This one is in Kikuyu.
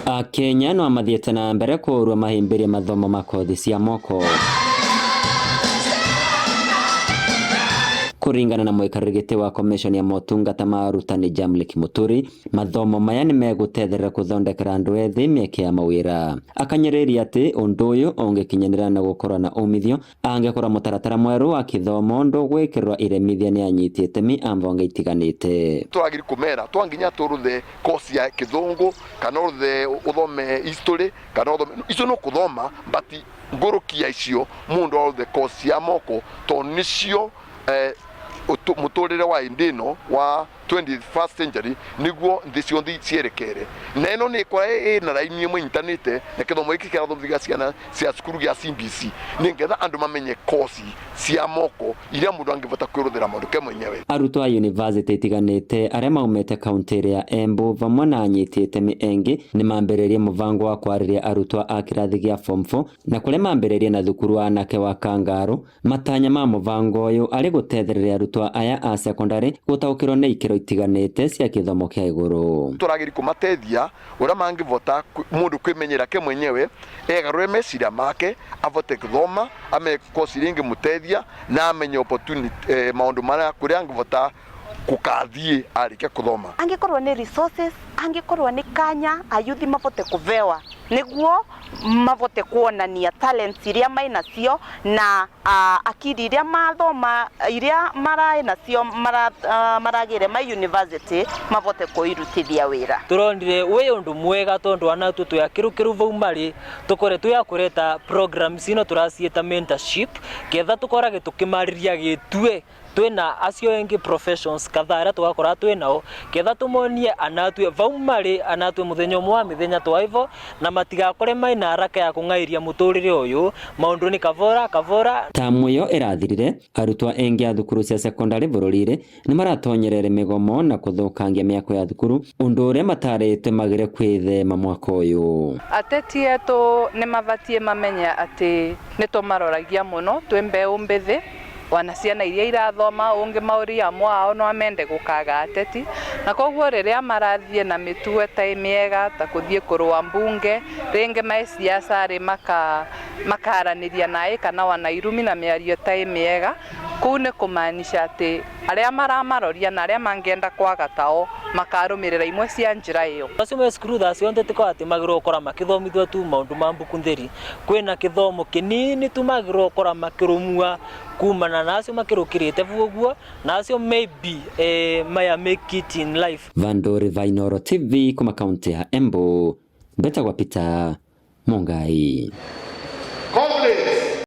Akenya no mathiĩte na mbere kũũrua mahĩmbĩrie mathomo ma kothi cia moko. Kũringana na mũikarĩri gĩtĩ wa commission ya motungata ma arutani Jamlik Muturi, mathomo maya nĩ megũtethereria gũthondekera andũ ethĩ mĩeke ya mawĩra. Akanyĩrĩria atĩ ũndũ ũyũ ũngĩkinyanĩra na gũkorwo na umithio angĩkorwo mũtaratara mwerũ wa kĩthomo ndũgwĩkĩrĩrwo iremithia nĩ anyiti itemi a mbonge itiganĩte. Tũragiri kũmera twanginya tũruthe course ya kĩthũngũ kana ũruthe ũthome history kana ũthome icio no kũthoma, but ngũrũkia icio mũndũ aruthe course ya moko tondũ nĩcio mũtũrĩre wa ĩndĩ ĩno wa 21st century nĩguo nthĩ ciothe cierekere, na ĩno nĩ ĩkora ĩna raini ĩmwe ĩnyitanĩte na kĩthomo gĩkĩ kĩrathomithia ciana cia cukuru gĩa CBC, nĩgetha andũ mamenye kosi cia moko iria mũndũ angĩbota kwĩrũthĩra maũndũ ke mwenyewe. Arutwo a yunivasĩtĩ itiganĩte arĩa maumĩte kaunti ya Embu vamwe na anyiti itemi engi nĩ mambĩrĩrie mũbango wa kwarĩria arutwo a kĩrathi gĩa form 4 na kũrĩa mambĩrĩrie na thukuru wa anake wa Kangaru. Matanya ma mũbango ũyũ arĩ gũtethereria arutwo aya a secondary gũtaũkĩrwo nĩ ikĩro itiganĩte cia kĩthomo kĩa igũrũ. Tũragĩri kũmateithia ũrĩa mangĩvota mũndũ kwĩmenyera ke mwenyewe, egarũre meciria make, avote gũthoma, amenye kosi iria ingĩmũteithia na amenye opportunity, maũndũ marĩa kũrĩa angĩvota gũkathiĩ arĩkia kũthoma. Angĩkorwo nĩ resources, angĩkorwo nĩ kanya ayuthi mabote kũvewa nĩguo mabote kuonania talents iria mainacio na akili iria mathoma iria maraĩ nacio maragĩre ma university mabote kũirutithia wĩra. Turonire wi undu mwega tondu anatu twi akirukiru vau mari tukore twi akureta programs ino turaciita mentorship ketha tukorage tukimariria gitue twina acio engi professions kadhaa aria tugakora twi nao ketha tumonie anatue vau mari anatue muthenya umwe wa mithenya twaivo na matigakore maina haraka ya kung'airia muturire uyu maundu ni kavora kavora. Tamu ĩyo ĩrathirire arutwo aingĩ a thukuru cia sekondari bũrũri-inĩ nĩ maratonyerere mĩgomo na kũthũkangia mĩako ya thukuru, ũndũ ũrĩa matarĩtwe magire kwĩthema mwaka ũyũ. Ateti etu nĩ mabatie mamenye atĩ nĩ tũmaroragia mũno twĩ mbeũ mbĩthĩ wana ciana iria irathoma ungi maũria amwe ao no amende gũkaga ateti, na koguo rĩrĩa marathiĩ na mĩtugo ĩtarĩ mĩega ta kũthiĩ kũrũa mbunge rĩngĩ mai siasa rĩ makaranĩria naĩ kana wana irumi na mĩario ĩtarĩ mĩega, kũu nĩ kũmaanisha atĩ arĩa maramaroria na arĩa mangĩenda kwaga tao makarũmĩrĩra imwe cia njĩra ĩyo. Acio me cukuru thaa cionthe tiko atĩ magĩrĩirwo gũkorwo makĩthomithio tu maũndũ ma mbuku ntheri, kwĩna kĩthomo kĩnini tu magĩrĩirwo gũkorwo makĩrũmua kumana na acio makĩrũkĩrĩte vu ũguo na acio maybe maya make it in life. Vandori Vainoro TV kuma kaunti ya Embu, mbetagwa Peter Mungai. Comrades.